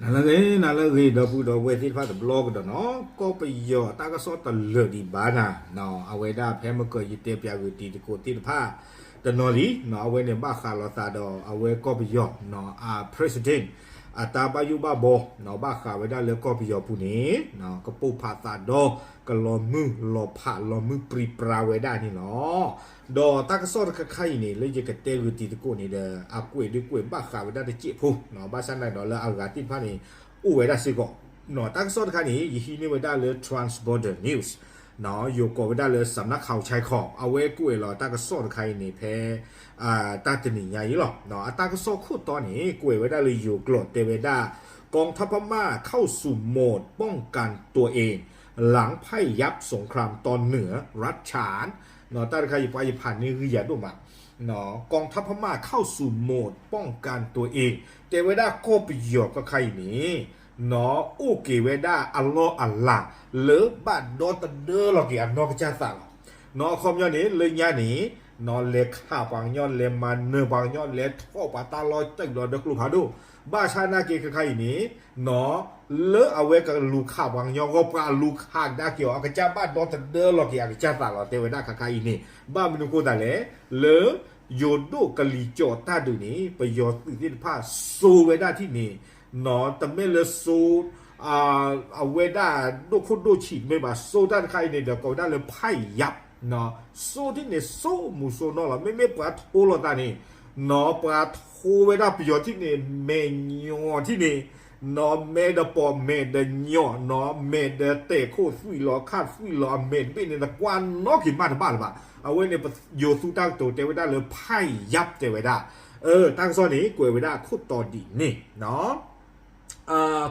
နလၢဂ့ၤ နလၢဂ့ၤ ဒီပုၢ်ဒီဝဲၢ်သ့ၣ်တဖၣ်တဘျီကဒီးနီၤ, ကီၢ်ပယီၤတၢ်ကစီၣ်တလၢာ်ဒံးဘၣ်နၤ, အဝဲဒၣ်ဖဲမုၢ်ကၢၤယတဲပၠးဂုာ်တံၤသကိးသ့ၣ်တဖၣ် တနီၤလံ, အဝဲန့ၣ်ဘၣ်ဃးလိာ်သးဒီးအဝဲကီၢ်ပယီၤ အ president အတၢ်ဘၣ်ယိၣ်ဘၣ်ဘီ ဘၣ်ဃးဝဲဒၣ်လၢကီၢ်ပယီၤပူၤန့ၣ် ကပိာ်ဖးသးဒီး ကလီၤမုၢ်လီၤဖးလီၤမုၢ်ပြံပြါဝဲဒၣ်န့ၣ်လီၤ. ဒီးတၢ်ကစီၣ်တခါခါအံၤန့ၣ် လၢယကတဲဂုာ်တံၤသကိးန့ၣ်ဒီး အကွဲးဒုးကွဲးဘၣ်ဃးဝဲဒၣ်တစဲးဖိ, ဘၣ်ဆၣ်န့ၣ်ဒီးလၢအဂၤသ့ၣ်တဖၣ်န့ၣ် အိၣ်ဝဲဒၣ်စ့ၢ်ကီး, တၢ်ကစီၣ်တခါန့ၣ် ယဟံးန့ၢ်ဝဲဒၣ်လၢ Transborder News ယိၤကိးဝဲဒၣ်လၢ စးနၣ်ခးဝခၠဲခီ, အဝဲကွဲးလီၤတၢ်ကစီၣ်တခါအံၤန့ၣ် ဖဲ တၢ်တနံၤညါအံၤလီၤ. အတၢ်ကစီၣ်ခိၣ်တီန့ၣ် ကွဲးဝဲဒၣ်လၢယိၤကျိာ်တဲဝဲဒၣ် กองทัพพม่าเข้าสู่โหมดป้องกันตัวเอง หลังพ่ายยับสงครามตอนเหนือ รัฐฉาน တၢ်တခါယပှၤယဖးန့ၢ်ဂံၢ်ယၤဒိၣ်မး กองทัพพม่าเข้าสู่โหมดป้องกันตัวเอง တဲဝဲဒၣ်ကီၢ်ပယီၤခါခါအံၤန့ၣ် အိၣ်က့ၤဝဲဒၣ်အလီၢ်အလၤ လၢဘၣ်ဒီသဒၢလီၤက့ၤအနီၢ်ကစၢ်သးလီၤ. အခီပညီန့ၣ် လၢညါန့ၣ် လဲၤခးပှၤကညီ လဲၤမၤနၢၤပှၤကညီ လဲၤထီၣ်ပှၤတၢ်လီၢ်တၢ်လီၤဒီးကျိဖးဒိၣ်, ဘၣ်ဆၣ်နာ်က့ၤခါခါအံၤန့ၣ် လၢအဝဲကလူၤခးပှၤကညီအဂီၢ် ပှၤလူၤခးကဒါက့ၤအီၤ အကစၢ်ဘၣ်ဒီသဒၢလီၤက့ၤအကစၢ်သးလီၤ တဲဝဲဒၣ်ခါခါအံၤန့ၣ် ဘၣ်မနုၤဃိသးလဲၣ်, လၢယိၤဒိၣ်ကလံၤကၠီၤတၢ်ဒုးန့ၣ် ပယီၤသုးသ့ၣ်တဖၣ်စိဝဲဒၣ်ထံၣ်န့ၣ် တမ့ၢ်လၢစိ အဝဲဒၣ်ဒိၣ်ခိၣ်ဒိၣ်ဆံးတမ့ၢ်ဘၣ်, စိတၢ်တခါအံၤန့ၣ်ဒီး ကိးဝဲဒၣ်လၢ ဖးယပ်, စိထံၣ်န့ၣ် စိမူစိနီၢ်လီၤ. မ့မ့ၢ်ပှၤထိလိာ်သးန့ၣ် နီၢ် ပှၤထိဝဲဒၣ်ပယီၤထံၣ်န့ၣ် မဲာ်ညိးထံၣ်န့ၣ် နီၢ် မဲာ်ဒီးပိာ်မဲာ်ဒီးညိး နီၢ် မဲာ်ဒီးတဲာ်ခိၣ်သွံၣ်လီၤ ခၣ်သွံၣ်လီၤ အမဲာ်တဘ့ၣ်န့ၣ် နကွၢ်နီၣ်က့ၤမးတဘၣ်လၢၤဘၣ်. အဝဲန့ၣ် ပယီၤသူတၢ်ကတိၤတဲဝဲဒၣ်လၢ ဖးယပ် တဲဝဲဒၣ်. တၢ်ကစီၣ်န့ၣ် ကွဲးဝဲဒၣ်အခိၣ်တီဒ်န့ၣ်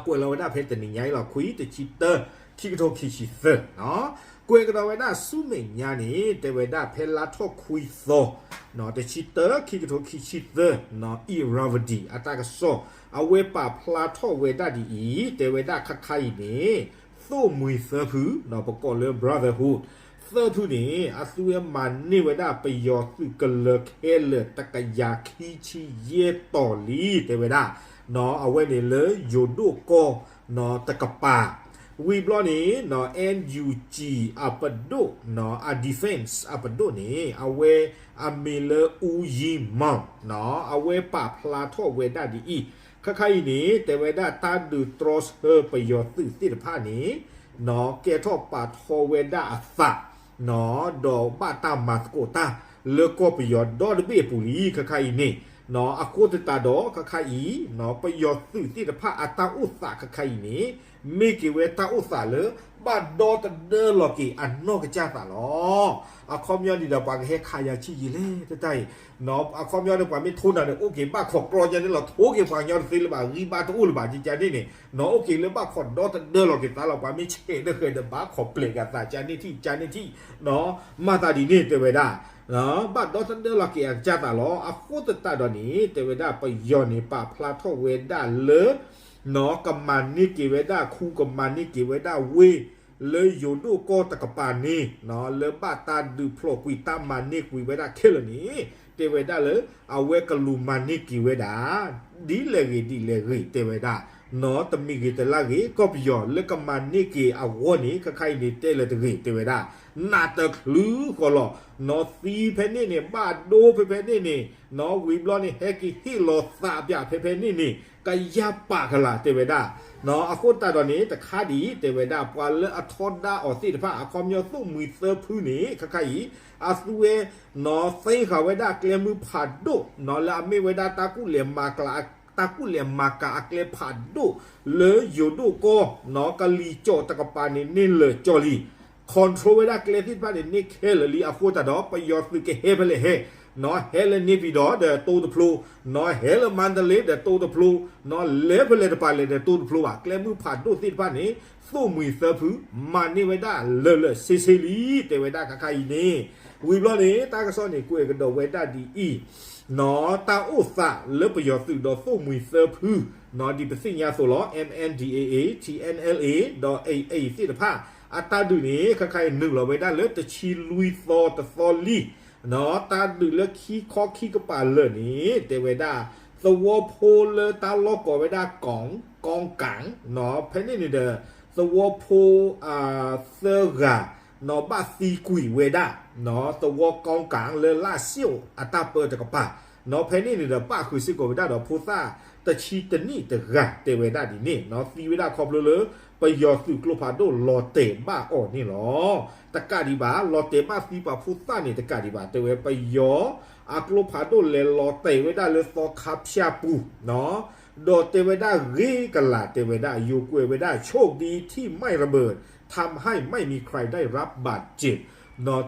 ကွဲးလီၤဝဲဒၣ်ဖဲတနံၤညါအံၤလီၤ. ခွံ တဆံတၢ ခံကထိခံဆံသၢ, ကွဲးကဒီးဝဲဒၣ်ဆူမဲာ်ညါန့ၣ် တဲဝဲဒၣ်ဖဲလါထီၣ်ခွံသီ တဆံတၢ ခံကထိခံဆံသၢ Irrawaddy အတၢ်ကစီၣ် အဝဲပာ်ဖျါထီၣ်ဝဲဒၣ်ဒ်အံၤ တဲဝဲဒၣ်ခါခါအံၤန့ၣ် သိၣ်မှံၤသၢဖု ပကိးလၢ Brotherhood သၢဖုန့ၣ် အသုဝဲမၤန့ၢ်ဝဲဒၣ်ပယီၤသုးကလၢၤခဲလၢာ် တကယၤခံဆံယဲၢ်တီၤလံ တဲဝဲဒၣ် အဝဲန့ၣ်လၢယိၤဒိၣ်ကီၢ် တကပၤ, ဝံၤဘျီန့ၣ် NUG အပဒိၣ် အ defense အပဒိၣ်န့ၣ် အဝဲအမံၤလၢ အူယံမီၢ် အဝဲပာ်ဖျါထီၣ်ဝဲဒၣ်ဒ်အံၤ, ခါခါအံၤန့ၣ် တဲဝဲဒၣ်တၢ်ဒုးတြီဆၢပယီၤသုးသ့ၣ်တဖၣ်န့ၣ် ကဲထီၣ်ပာ်ထီၣ်ဝဲဒၣ်အသး ဒီးဘၣ်တၢ်မၤသကိးတၢ်လၢကီၢ်ပယီၤဒီတဘ့ၣ်အပူၤလံ ခါခါအံၤန့ၣ်, အဃိသတးဒီး ခါခါအံၤ ပယီၤသုးသ့ၣ်တဖၣ်အတၢ်အိၣ်သးခါခါအံၤန့ၣ် မ့ၢ်က့ၤဝဲတၢ်အိၣ်သးလၢ ဘၣ်ဒီသဒၢလီၤက့ၤအနီၢ်ကစၢ်သးလီၤ. အခီပညီန့ၣ်ဒီး ပှၤကဟဲခးယၤဆံးယံာ်လဲၣ် တတၢ်အံၤ, အခီပညီန့ၣ် ပှၤမ့ၢ်ထိနၤန့ၣ် အိၣ်က့ၤဘၣ်ခိးကြီကၠါန့ၣ်လီၤ, ထိက့ၤပှၤကညီတသ့လၢၤဘၣ်, ဂံၢ်ဘါတအိၣ်လၢၤဘၣ် ကကန့ၣ်န့ၣ်, နီၢ် အိၣ်က့ၤလၢဘၣ်ခိးဒီသဒၢလီၤက့ၤသးလီၤ, ပှၤမ့ၢ်ဆဲးဒီဃဲၤဒီး ဘၣ်ခိးပျဲးက့ၤသးကန့ၣ်ထံၣ် ကန့ၣ်ထံၣ်, မၤသးဒ်န့ၣ် တဲဝဲဒၣ် ဘၣ်ဒီသဒၢလီၤက့ၤအကစၢ်သးလီၤ. အဃိသတးဒီးန့ၣ် တဲဝဲဒၣ်ပယီၤန့ၣ် ပာ်ဖျါထီၣ်ဝဲဒၣ်လၢ နီၢ် ကမၤန့ၢ်က့ၤဝဲဒၣ်ခူ ကမၤန့ၢ်က့ၤဝဲဒၣ်ဝ့ၢ် လၢယိၤဒိၣ်ကီၢ်တကပၤန့ၣ် လၢဘၣ်တၢ်ဒုးဖျိးကွံာ်တၢ်မၤန့ၢ်ကွံာ်ဝဲဒၣ်ခဲလၢာ်န့ၣ် တဲဝဲဒၣ်လၢ အဝဲကလူၤမၤန့ၢ်က့ၤဝဲဒၣ် ဒ်လဲၣ်ဂ့ၤဒ်လဲၣ်ဂ့ၤ တဲဝဲဒၣ် နီၢ် တမံၤဂ့ၤတလၢ်ဂ့ၤ ကီၢ်ပယီၤလၢကမၤန့ၢ်က့ၤအဂီၢ်န့ၣ် ခါခါအံၤန့ၣ် တဲလၢၤတဂ့ၤ တဲဝဲဒၣ် နးတချုးဃီလီၤ. နီၢ် သံဖဲန့ၣ်န့ၣ် ဘၣ်ဒိဖဲဖဲန့ၣ်န့ၣ် နီၢ် ဝံၤဘျီန့ၣ် ဟဲက့ၤဟ့ၣ်လီၤသးပၠးဖဲဖဲန့ၣ်န့ၣ် ကယၢ်ပာ်ကလာ် တဲဝဲဒၣ်. နီၢ် အဃိသတးဒီးန့ၣ် တခါဒ်အံၤ တဲဝဲဒၣ် ပှၤလၢအထီဒါအီၤသ့ၣ်တဖၣ် အခီပညီသိၣ်မှံၤသၢဖုန့ၣ် ခါခါအံၤ အသုဝဲ နီၢ် သ့ဃာ်ဝဲဒၣ်ကျဲမုၢ်ဖးဒိၣ် နီၢ် လၢအမ့ၢ်ဝဲဒၣ်တၢ်ကူၣ်လဲၤမၤကျး တၢ်ကူၣ်လဲၤမၤကၤအကျဲဖးဒိၣ် လၢယိၤဒိၣ်ကီၢ် နီၢ် ကလံၤကၠီၣ်တကပၤန့ၣ် န့ၢ်လၢာ်ကၠီလံ control ဝဲဒၣ်ကျဲသ့ၣ်တဖၣ်န့ၣ် န့ၢ်ခဲလၢာ်လံ အဃိသတးဒီး ပယီၤသုးကဟဲဖဲလဲၣ်ဟဲ နီၢ် ဟဲလၢန့ၣ်ပၠံၤဒီး ဒီးတိတဖျိ နီၢ် ဟဲလၢမါတလ့ဒီးတိတဖျိ နီၢ် လဲၤဖဲလဲၣ်တပၤလဲၣ်ဒီးတိတဖျိဘၣ် ကျဲမုၢ်ဖးဒိၣ်သ့ၣ်တဖၣ်န့ၣ် သိၣ်မှံၤသၢဖု မၤန့ၢ်ဝဲဒၣ်လၢာ်လၢာ်ဆ့ဆ့လံ တဲဝဲဒၣ်ခါခါအံၤန့ၣ် ဝံၤဘျီန့ၣ် တၢ်ကစီၣ်န့ၣ် ကွဲးကဒီးဝဲဒၣ်ဒ်အံၤ နီၢ် တၢ်အိၣ်သးလၢပယီၤသုးဒီးသိၣ်မှံၤသၢဖု နီၢ် ဒ်ပသ့ၣ်ညါအသိးလီၤ M N D A A, T N L A ဒီး A A သ့ၣ်တဖၣ် အတၢ်ဒုးန့ၣ် ခါခါအံၤနုာ်လီၤဝဲဒၣ်လၢတဆံလွံၢ်သီတသီလံ နီၢ် တၢ်ဒုးလၢခံခီခံကပၤလၢာ်န့ၣ် တဲဝဲဒၣ် သဝီဖိလၢတၢ်လီၢ်ကိးဝဲဒၣ် ကီၣ် ကီကၣ် ဖဲန့ၣ်န့ၣ်ဒီး သဝီဖိ သၢဂၤ ဘၣ်သံကွံာ်ဝဲဒၣ် သဝီကီကၣ်လၢလၣ်စ့ၣ်အတၢ်ပၢတကပၤ ဖဲန့ၣ်န့ၣ်ဒီး ပၣ်ဃုာ်စ့ၢ်ကီးဝဲဒၣ်ဒီးဖိသၣ်တဆံတနံၣ်တဂၤ တဲဝဲဒၣ်ဒ်န့ၣ် သံဝဲဒၣ်ခီဖျိလၢ ပယီၤသုးကျိဖးဒိၣ်လီၤတဲာ်ဘၣ်အီၤန့ၣ်လီၤ. တကးဒံးဘၣ် လီၤတဲာ်ဘၣ်သံပှၤဖိသၣ်န့ၣ် တကးဒံးဘၣ် တဲဝဲပယီၤအကျိဖးဒိၣ်လဲၤလီၤတဲာ်ဝဲဒၣ်လၢသီခါဖၠၣ်ပူၤ ဒီးတဲဝဲဒၣ်ဂ့ၤကလး တဲဝဲဒၣ် ယိၤကွဲးဝဲဒၣ် โชคดีที่ไม่ระเบิด ทำให้ไม่มีใครได้รับบาดเจ็บ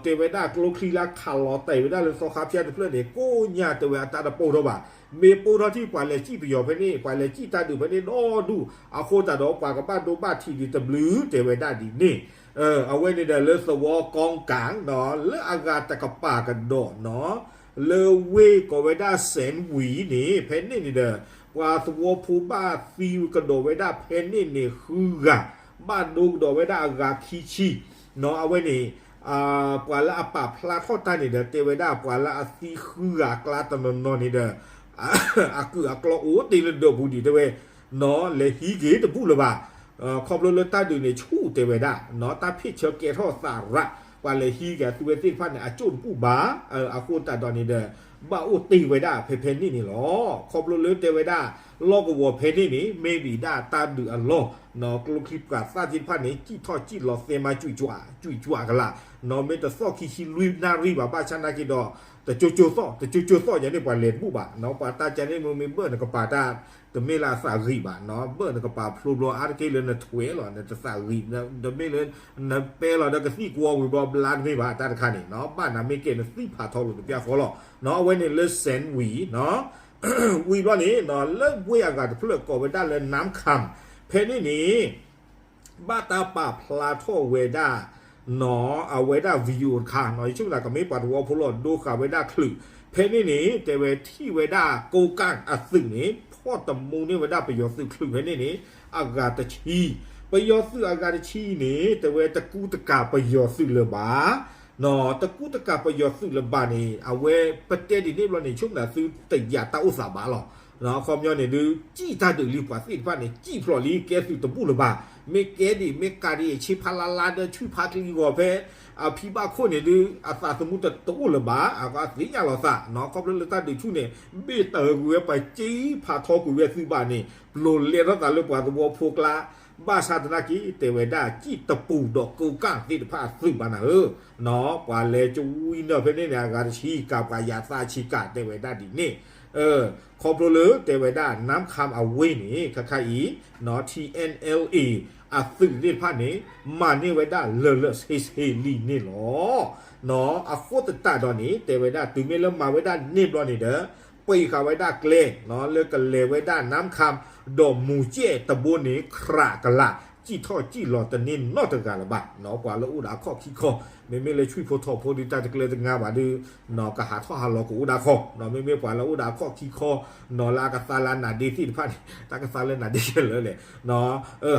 တဲဝဲဒၣ်ကျိချံလၢခးလီၤတဲာ်ဝဲဒၣ်လၢသီခါဖၠၣ်တဖျၢၣ်န့ၣ် ကိးညါတဲဝဲအတၢ်တပိၢ်ထီၣ်ဘၣ်. မ့ၢ်ပိၢ်ထီၣ်ထံၣ်ပှၤလဲၤစံၣ်ပယီၤဖဲန့ၣ် ပှၤလဲၤစံၣ်တၢ်ဒုးဖဲန့ၣ်ဒီဒူၣ် အဃိသတးဒီးပှၤကဘၣ်ဒိဘၣ်ထံးဒံးတဘျုး တဲဝဲဒၣ်ဒ်န့ၣ် အဝဲန့ၣ်ဒီးလၢသဝီကီကၣ် လၢအဂၤတကပၤကဒီးနီၤ လၢဝ့ၢ်ကိးဝဲဒၣ်စဲၣ်ဝံၤန့ၣ် ဖဲန့ၣ်န့ၣ်ဒီး ပှၤသဝီဖိဘၣ်သံကဒီးဝဲဒၣ်ဖဲန့ၣ်န့ၣ်ဃုဂၤ ဘၣ်ဒိကဒီးဝဲဒၣ်အဂၤခံဆံ နီၤ အဝဲန့ၣ် ပှၤလၢအပာ်ဖျါထီၣ်တၢ်န့ၣ်ဒီး တဲဝဲဒၣ်ပှၤလၢအသံဃုဂၤအကျါတနီၤနီၤန့ၣ်ဒီး အကုၢ်အကျီအိၣ်တ့ၢ်လၢဒၢးပူၤဒံးတဲဝဲ နီၤ လဲၤဟံးက့ၤတဘူၣ်လၢၤဘၣ်. ခီဖျိလၢတၢ်ဒုးန့ၣ်ဆူၣ်တဲဝဲဒၣ် နီၤ တၢ်ဖ့ၣ်ဆၢကဲထီၣ်သးရး ပှၤလဲၤဟံးက့ၤအသုဝဲသ့ၣ်တဖၣ်န့ၣ် အကၠိၣ်တဘူၣ်ဘၣ်. အဃိသတးဒီးန့ၣ်ဒီး ဘၣ်အိၣ်တ့ၢ်ဝဲဒၣ်ဖဲဖဲန့ၣ်န့ၣ်လီၤ. ခီဖျိလၢတဲဝဲဒၣ် လီၢ်ကဝီၤဖဲန့ၣ်န့ၣ် မ့ၢ်ဝံၤဒၣ်တၢ်ဒုးအလီၢ် နီၤ ကျိချံပှၤသၣ်သ့ၣ်တဖၣ်န့ၣ် စံၣ်ထီၣ်စံၣ်လီၤသဲမၤကွံာ်ကွံာ်ကွံာ်ကလး နီၤ မ့ၢ်တသီၣ်ခံဆံလွံၢ်နၣ်ရံၣ်ဘၣ် ဘၣ်ဆၣ်နာ်က့ဒီး တကၠိကၠိသီၣ် တကၠိကၠိသီၣ်ယၤန့ၣ် ပှၤလဲၤတဘူၣ်ဘၣ် နီၤ ပှၤတၢ်ကါန့ၣ်မ့မ့ၢ်ဘၢၣ်နကပၤတၢ် တမ့ၢ်လၢအသးဂံၢ်ဘၣ် နီၤ ဘၢၣ်နကပၤဖျိဘျီအါတက့ၢ်လၢနထွဲလီၤ နတသးဂံၢ် တမ့ၢ်လၢ နပဲလီၤဒီးကသံၣ်ကွီဝံၤဘျီဘျါတမ့ၢ်ဘၣ် တၢ်တခါန့ၣ် နီၤ ဘၣ်နၤမ့ၢ်ကဲနသံၣ်ဖးထီလိာ်တပျၢ်ဃီလီၤ နီၤ အဝဲန့ၣ်လၢစဲၣ်ဝံၤ နီၤ ဝံၤဘျီန့ၣ် နီၤ လၢဝ့ၢ်အဂၤတဖျၢၣ်ကိးဝဲဒၣ်လၢနၢမ်ခၣ် ဖဲန့ၣ်န့ၣ် ဘၣ်တၢ်ပာ်ဖျါထီၣ်ဝဲဒၣ် နီၤ အဝဲဒၣ် video တခါ နီၤ ယဆိကမိၣ်သးကမ့ၢ်ပှၤသဝီဖိလီၤ ဒိဃာ်ဝဲဒၣ်ချုး ဖဲန့ၣ်န့ၣ် တဲဝဲထံၣ်ဝဲဒၣ်ကိးကၣ်အသုးန့ၣ် ဖီၣ်တမူန့ၢ်ဝဲဒၣ်ပယီၤသုးချုးဖဲန့ၣ်န့ၣ် အဂၤတဆံ ပယီၤသုးအဂၤတဆံန့ၣ် တဲဝဲတကူတကၤပယီၤသုးလၢၤဘၣ် နီၤ တကူတကၤပယီၤသုးလၢၤဘၣ်န့ၣ် အဝဲပတဲဒ်န့ၣ်ဘျီန့ၣ် ဆိကမိၣ်သးသုတယာ်တၢ်အိၣ်သးဘၣ်လီၤ အခီပညီန့ၣ်ဒုး စံၣ်တၢ်ဒုးလံပှၤသ့ၣ်တဖၣ်န့ၣ် စံၣ်ဖျိးလံ ကဲသုးတဘူၣ်လၢၤဘၣ် မ့ၢ်ကဲဒံး မ့ၢ်ကးဒံး ဆ့ဖးလါလါဒီး ဆူၣ်ဖးကလံၤဂီၤဖဲ အဖံဘၣ်ခိၣ်န့ၣ်ဒုး အသးသမူတအိၣ်လၢၤဘၣ် အသ့ၣ်ညါလီၤသး နီၤ ခီဖျိလၢတၢ်ဒုးဆူၣ်န့ၣ် ဘ့ၣ်တၢ်ဂုၤဝဲပှၤစ့ဖးထီကွံာ်ဝဲသုးဘၣ်န့ၣ် ပျိၤလဲၤထီၣ်သးလၢပှၤသဝီဖိကျါ ဘၣ်ဆၣ်သနာ်က့ တဲဝဲဒၣ်စံၣ်တပူၤဒီးကိးကၣ်သ့ၣ်တဖၣ်အသုးဘၣ်နၤဧၢ နီၤ ပှၤလဲၤကဝံနီၤဖဲန့ၣ်န့ၣ် အဂၤတဆံကၤ ပှၤယၤသးဆံးကၤ တဲဝဲဒၣ်ဒ်န့ၣ် ခီဖျိလၢတဲဝဲဒၣ် နၢမ်ခၣ်အဝ့ၢ်န့ၣ် ခဲခါအံၤ နီၤ ထံ NLA အသုးသ့ၣ်တဖၣ်န့ၣ် မၤန့ၢ်ဝဲဒၣ်လၢာ်လၢာ်ဆ့ဆ့လံန့ၣ်လီၤ နီၤ အဃိသတးဒီးန့ၣ် တဲဝဲဒၣ် တုၤမ့ၢ်လၢမၤဝဲဒၣ်န့ၣ်ဘျီန့ၣ်ဒီး ပှ့ၤဃာ်ဝဲဒၣ်ကျဲ နီၤ လၢကလဲၤဝဲဒၣ်နၢမ်ခၣ် ဒီးမူၤကဲၣ်တဘိန့ၣ် ခြးကလာ် စံၣ်ထီၣ်စံၣ်လီၤတန့ၢ်နီတဂၤလၢၤဘၣ် နီၤ ပှၤလၢအိၣ်ဒီးအခီၣ်ခံခီ မ့မ့ၢ်လၢဆွံၣ်ဖိထီၣ်ဖိဒုး တၢ်တကျဲတငါဘၣ်ဒုး နီၤ ကဟးထီၣ်ဟးလီၤကအိၣ်ဒၣ်ခီ နီၤ မ့မ့ၢ်ပှၤလၢအိၣ်ဒီးအခီၣ်ခံခီ နီၤ လၢအကသါလၢအနါဒ့သ့ၣ်တဖၣ်န့ၣ် တၢ်ကသါလၢနါဒ့ခဲလၢာ်လဲၣ် နီၤ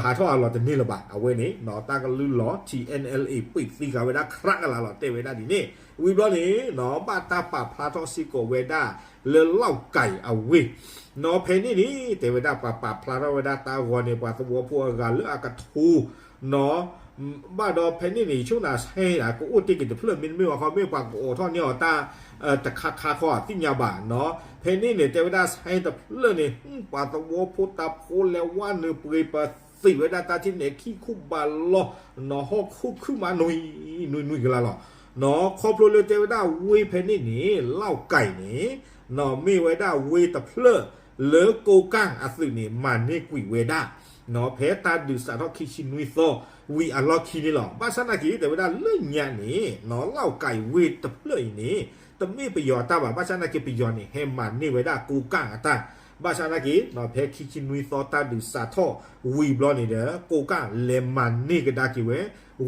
ဟးထီၣ်ဟးလီၤတန့ၢ်လၢၤဘၣ် အဝဲန့ၣ် နီၤ တၢ်ကလုၢ်လီၤ ထံ NLA ပှ့ၤသံဃာ်ဝဲဒၣ်ခြးကလာ်လီၤ တဲဝဲဒၣ်ဒ်န့ၣ် ဝံၤဘျီန့ၣ် နီၤ ဘၣ်တၢ်ပာ်ဖျါထီၣ်စ့ၢ်ကီးဝဲဒၣ် လၢလီၣ်ကၢ်အဝ့ၢ် နီၤ ဖဲန့ၣ်န့ၣ် တဲဝဲဒၣ်ပှၤပာ်ဖျါထီၣ်ဝဲဒၣ်တၢ်ဂီၤန့ၣ် ပှၤသဝီဖိအဂၤလၢအကထိ နီၤ ဘၣ်ဒီးဖဲန့ၣ်န့ၣ် ဆိကမိၣ်သးဆဲကအိၣ်တ့ၢ်က့ၤတဖျၢၣ် မ့တမ့ၢ်ဘၣ်ခီ မ့ၢ်ပှၤကအိးထီၣ်န့ၢ်အီၤတၢ် တခါခါခီသ့ၣ်ညါဘၣ် နီၤ ဖဲန့ၣ်န့ၣ် တဲဝဲဒၣ်ဆဲတဖျၢၣ်န့ၣ် ပှၤသဝီဖိတၢ်ဖိလဲၤဝါနုာ်ပှ့ၤပသံးဝဲဒၣ်တၢ်ထံၣ်န့ၣ် ခံခူၣ်ဘးလီၤ နီၤ ဟီၣ်ခိၣ်ခုၣ်မးနွံ နွံနွံကလါလီၤ နီၤ ခီဖျိလၢတဲဝဲဒၣ်ဝ့ၢ်ဖဲန့ၣ်န့ၣ် လီၣ်ကၢ်န့ၣ် နီၤ မ့ၢ်ဝဲဒၣ်ဝ့ၢ်တဖျၢၣ်လၢကိးကၣ်အသုးန့ၣ် မၤန့ၢ်ကွံာ်ဝဲဒၣ် နီၤ ဖဲတၢ်ဒုးစးထီၣ်ခံဆံနွံသီ ဝံၤအလီၢ်ခံန့ၣ်လီၤ. ဘၣ်ဆၣ်နာ်က့ တဲဝဲဒၣ်လၢညါန့ၣ် နီၤ လီၣ်ကၢ်ဝ့ၢ်တဖျၢၣ်အံၤန့ၣ် တမ့ၢ်ပယီၤအတၢ်ဘၣ်. ဘၣ်ဆၣ်နာ်က့ ပယီၤန့ၣ် ဟဲမၤန့ၢ်ဝဲဒၣ်ကိးကၣ်အတၢ်. ဘၣ်ဆၣ်နာ်က့ နီၤ ဖဲခံဆံနွံသီတၢ်ဒုးစးထီၣ်ဝံၤဘျီန့ၣ်ဒီး ကိးကၣ်လဲၤမၤန့ၢ်ကဒါက့ၤဝဲ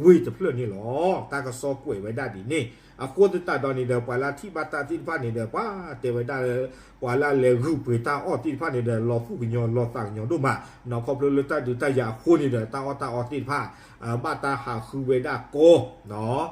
ဝ့ၢ်တဖျၢၣ်န့ၣ်လီၤ. တၢ်ကစီၣ်ကွဲးဝဲဒၣ်ဒ်န့ၣ်. အဃိသတးဒီးန့ၣ်ဒီး ပှၤလၢအထံၣ်ဘၣ်တၢ်သ့ၣ်တဖၣ်န့ၣ်ဒီး ပှၤတဲဝဲဒၣ်လၢ ပှၤလၢအလဲၤဂုာ်ပှ့ၤတၢ်အီၣ်သ့ၣ်တဖၣ်န့ၣ်ဒီး လီၤသူၣ်ကညီၤလီၤသးကညီၤဒိၣ်မး နီၤ ခီဖျိလၢတၢ်ဒုးတၢ်ယၤအဃိန့ၣ်ဒီး တၢ်အီၣ်တၢ်အီသ့ၣ်တဖၣ် ဘၣ်တၢ်ဟးဃုဝဲဒၣ်ကီ နီၤ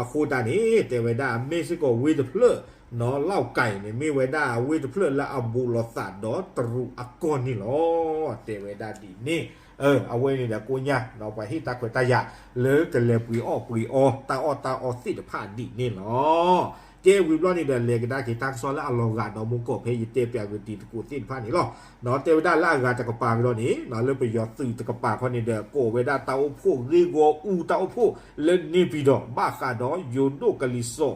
အဃိတၢ်န့ၣ် တဲဝဲဒၣ် မ့ၢ်စ့ၢ်ကီးဝ့ၢ်တဖျၢၣ် နီၢ် လီၢ်ကၢ်န့ၣ် မ့ၢ်ဝဲဒၣ်ဝ့ၢ်တဖျၢၣ်လၢအဘူးလိာ်သးဒီးတရူးအကီၢ်န့ၣ်လီၤ. တဲဝဲဒၣ်ဒ်န့ၣ်, အဝဲန့ၣ်ဒီးကိးညါ ပှၤဟ့ၣ်တၢ်ခွဲးတၢ်ယာ်လၢကလဲၤပှ့ၤအီၣ်ပှ့ၤအီ တၢ်အီၣ်တၢ်အီသ့ၣ်တဖၣ်ဒ်န့ၣ်လီၤ. ကဲဝံၤဘျီန့ၣ်ဒီး လဲၤကဒါက့ၤတၢ်ကစီၣ်လၢအလီၤဂာ်ဒီးမူကီၢ် ဖဲယတဲပၠးက့ၤတံၤသကိးသ့ၣ်တဖၣ်န့ၣ်လီၤ. တဲဝဲဒၣ်လၢအဂၤတကပၤကဒီးန့ၣ် လၢပယီၤသုးတကပၤခီန့ၣ်ဒီး ကိးဝဲဒၣ်တၢ်အိၣ်ဖှိၣ်ဂ့ၢ်ဂီၢ်အူတၢ်အိၣ်ဖှိၣ်လၢန့ၣ်ပံၤဒီး ဘၣ်ဃးဒီးယိၤဒိၣ်ကလံၤစိး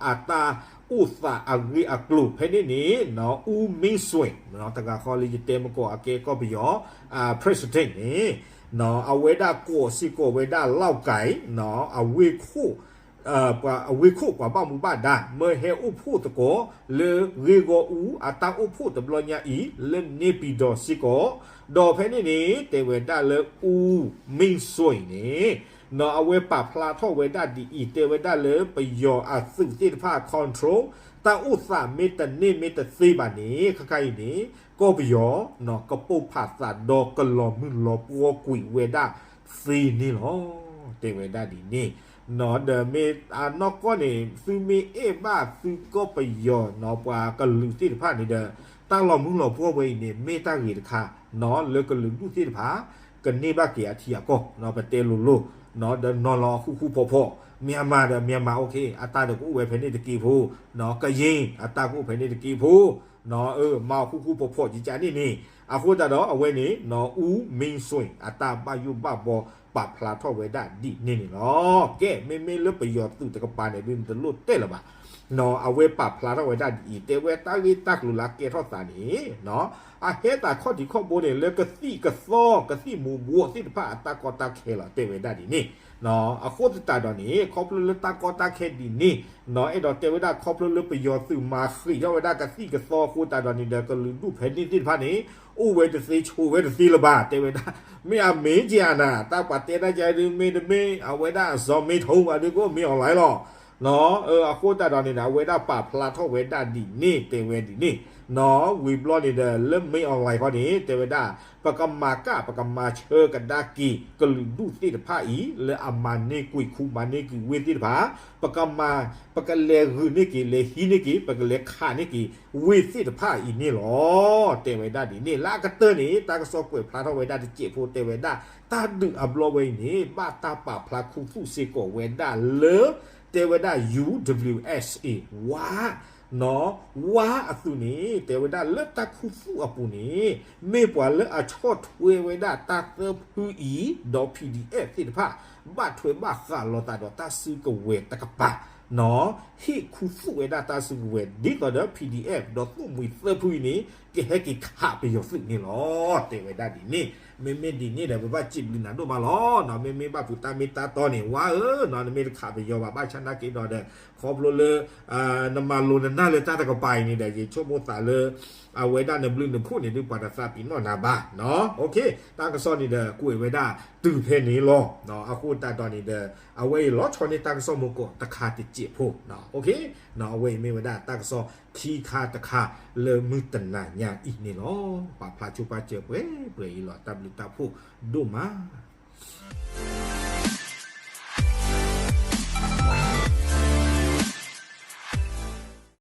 အတၢ်အိၣ်သးအဂ့ၢ်အကျိၤဖဲန့ၣ်န့ၣ် အူမ့ၣ်စွ့ၣ် တဂၤဃီလၢယတဲမူကီၢ်အကဲကီၢ်ပယီၤ president န့ၣ် အဝဲဒၣ်ကိးစ့ၢ်ကီးဝဲဒၣ်လီၢ်ကၢ် အဝ့ၢ်ခိၣ် ပှၤအဝ့ၢ်ခိၣ်ပှၤဘၣ်မူဘၣ်ဒါ မၢဟဲအိၣ်ဖှိၣ်သကိးလၢဂ့ၢ်ဂီၢ်အူအတၢ်အိၣ်ဖှိၣ်တဘျီညါအံၤ လၢန့ၣ်ပံၤဒီးစ့ၢ်ကီး, ဒီးဖဲန့ၣ်န့ၣ် တဲဝဲဒၣ်လၢအူမ့ၣ်စွ့ၣ်န့ၣ် အဝဲပာ်ဖျါထီၣ်ဝဲဒၣ်ဒ်အံၤ တဲဝဲဒၣ်လၢပယီၤအသုးသ့ၣ်တဖၣ် control တၢ်အိၣ်သးမ့ၢ်တန့ၢ်မ့ၢ်တသ့ဘၣ်န့ၣ် ခဲခါအံၤန့ၣ် ကီၢ်ပယီၤ ကပိာ်ဖးသးဒီးကလီၤမုၢ်လီၤပှီၢ်ကွံာ်ဝဲဒၣ်သ့န့ၣ်လီၤ. တဲဝဲဒၣ်ဒ်န့ၣ် ဒီးမ့ၢ်အနီၢ်ကီၢ်န့ၣ် သုမ့ၢ်အဲၣ်ဘၣ်သုကီၢ်ပယီၤနီၢ် ပှၤကလုာ်သ့ၣ်တဖၣ်န့ၣ်ဒီး တၢ်လီၤမုၢ်လီၤပှီၢ်ဝဲအံၤန့ၣ် မ့ၢ်တၢ်ဂ့ၤတခါ လၢကလုာ်ဒူၣ်သ့ၣ်တဖၣ် ကန့ၢ်ဘၣ်က့ၤအထံအကီၢ် ပတဲလိၤလိၤ ဒီးနီၤလီၤဃူဃူဖိးဖိး Myanmar ဒီး Myanmar အိၣ်ခ့ အတၢ်ဒီးကအိၣ်ဝဲဖဲန့ၣ်တက့ၢ်ဖိ ကယ့ၢ် အတၢ်ကအိၣ်ဖဲန့ၣ်တက့ၢ်ဖိ မၤအီၤဃူဃူဖိးဖိးကကန့ၣ်န့ၣ် အဃိသတးဒီးအဝဲန့ၣ် အူမ့ၣ်စွ့ၣ် အတၢ်ဘၣ်ယိၣ်ဘၣ်ဘီ ပာ်ဖျါထီၣ်ဝဲဒၣ်ဒ်န့ၣ်န့ၣ်လီၤ. ကဲ မ့မ့ၢ်လၢပယီၤသုးတကပၤန့ၣ်ဒုး နတလိၣ်တဲလၢၤဘၣ် အဝဲပာ်ဖျါထီၣ်ဝဲဒၣ်ဒ်အံၤ တဲဝဲတၢ်ဂ့ၢ်တၢ်ကျိၤလၢအကဲထီၣ်သးန့ၣ် အဟဲသးခီၣ်ထံးခီၣ်ဘိန့ၣ် လၢကသံၣ်ကသီ ကသံၣ်မူၤဘှီးသ့ၣ်တဖၣ်အတၢ်ကီတၢ်ခဲလီၤ တဲဝဲဒၣ်ဒ်န့ၣ် အဃိသတးဒီးန့ၣ် ခီဖျိလၢတၢ်ကီတၢ်ခဲဒ်န့ၣ် အဲၣ်ဒိးတဲဝဲဒၣ်ခီဖျိလၢပယီၤသုးမၤဃံးထီၣ်ဝဲဒၣ်ကသံၣ်ကသီအဃိသတးဒီးန့ၣ်ဒီး ကလုာ်ဒူၣ်ဖဲန့ၣ်သ့ၣ်တဖၣ်န့ၣ် အိၣ်ဝဲတသ့ဆိးဝဲတသ့လၢၤဘၣ် တဲဝဲဒၣ် မ့ၢ်အမ့ၢ်က့ၤအနၤ တၢ်ပှၤတဲတၢ်ကါဒုးမ့တမ့ၢ် အဝဲဒၣ်အစီၤမ့ထိဘၣ်ဒုးကအိၣ်မ့ၢ် online လီၤ အဃိသတးဒီးန့ၣ်ဒီး အဝဲဒၣ်ပာ်ဖျါထီၣ်ဝဲဒၣ်ဒ်န့ၣ် တဲဝဲဒ်န့ၣ် ဝံၤဘျီန့ၣ်ဒီး လၢမ့ၢ် online ခီန့ၣ် တဲဝဲဒၣ် ပကမၤကၣ် ပကမၤဆၢကဒါက့ၤ ကလုာ်ဒူၣ်သ့ၣ်တဖၣ်အံၤ လၢအမၤန့ၢ်ကွံာ်ခူမၤန့ၢ်ကွံာ်ဝ့ၢ်သ့ၣ်တဖၣ် ပကမၤ ပကလဲၤဂုာ်န့ၢ်က့ၤ လဲၤဟံးန့ၢ်က့ၤ ပကလဲၤခးန့ၢ်က့ၤ ဝ့ၢ်သ့ၣ်တဖၣ်အံၤန့ၣ်လီၤ တဲဝဲဒၣ်ဒ်န့ၣ် လၢအကတၢၢ်န့ၣ် တၢ်ကစီၣ်ကွဲးဖျါထီၣ်ဝဲဒၣ်တစဲးဖိ တဲဝဲဒၣ် တၢ်ဒုးအဘျီဝဲအံၤန့ၣ် ဘၣ်တၢ်ပာ်ဖျါခူသူၣ်စ့ၢ်ကီးဝဲဒၣ်လၢ တဲဝဲဒၣ် ယူ ဒဘလၣ်ယူ အ့ၣ် ဝါ ဝါအသုးန့ၣ် တဲဝဲဒၣ်လၢတၢ်ခူသူၣ်အပူၤန့ၣ် မ့ၢ်ပှၤလၢအဆီၣ်ထွဲဝဲဒၣ်တၢ်သၢဖုအံၤ ဒီး PDF သ့ၣ်တဖၣ် ဘၣ်ထွဲဘၣ်ဃးလိာ်သးဒီးတၢ်စုကဝဲၤတကပၤ ဟ့ၣ်ခူသူၣ်ဝဲဒၣ်တၢ်စုကဝဲၤ ဒ်သိးဒီး PDF ဒီးသိၣ်မှံၤသၢဖုအံၤန့ၣ် ကဟဲက့ၤခးပယီၤသုးန့ၣ်လီၤ တဲဝဲဒၣ်ဒ်န့ၣ် မ့မ့ၢ်ဒ်န့ၣ်ဒီး ပဘၣ်စံးဘျုးနၤဒိၣ်မးလီၤ မ့မ့ၢ်ဘၣ်ဖုးတၢ်မ့ၢ်တၢ်တီန့ၣ် ဝါဧၢ နမ့ၢ်တခးပယီၤဘၣ် ဘၣ်ဆၣ်နာ်က့ဒီးဒီး ခီဖျိလၢ နမၤလိၤနနၢ်လၢတၢ်တကပၤအံၤန့ၣ်ဒီး ယဆိကမိၣ်သးလၢ အဝဲဒၣ်နဘျုးနဖှိၣ်န့ၣ်ဒုး ပှၤတသးပ့ၤနီၣ်နၤဘၣ် တၢ်ကစီၣ်န့ၣ်ဒီး ကွဲးဝဲဒၣ်တုၤဖဲန့ၣ်လီၤ အဃိသတးဒီးန့ၣ်ဒီး အဝဲအံၤလီၤဆီန့ၢ်တၢ်ကစီၣ်မူကီးတခါတစဲးဖိ အဝဲအံၤမ့ၢ်ဝဲဒၣ်တၢ်ကစီၣ်ခံခါတခါလၢမုၢ်တနၤညါအံၤန့ၣ်လီၤ ပာ်ဖျါဆိပာ်စၢၤပှဲၤပှဲၤအံၤလီၤ တၢ်ဘျုးတၢ်ဖှိၣ်ဒိၣ်မး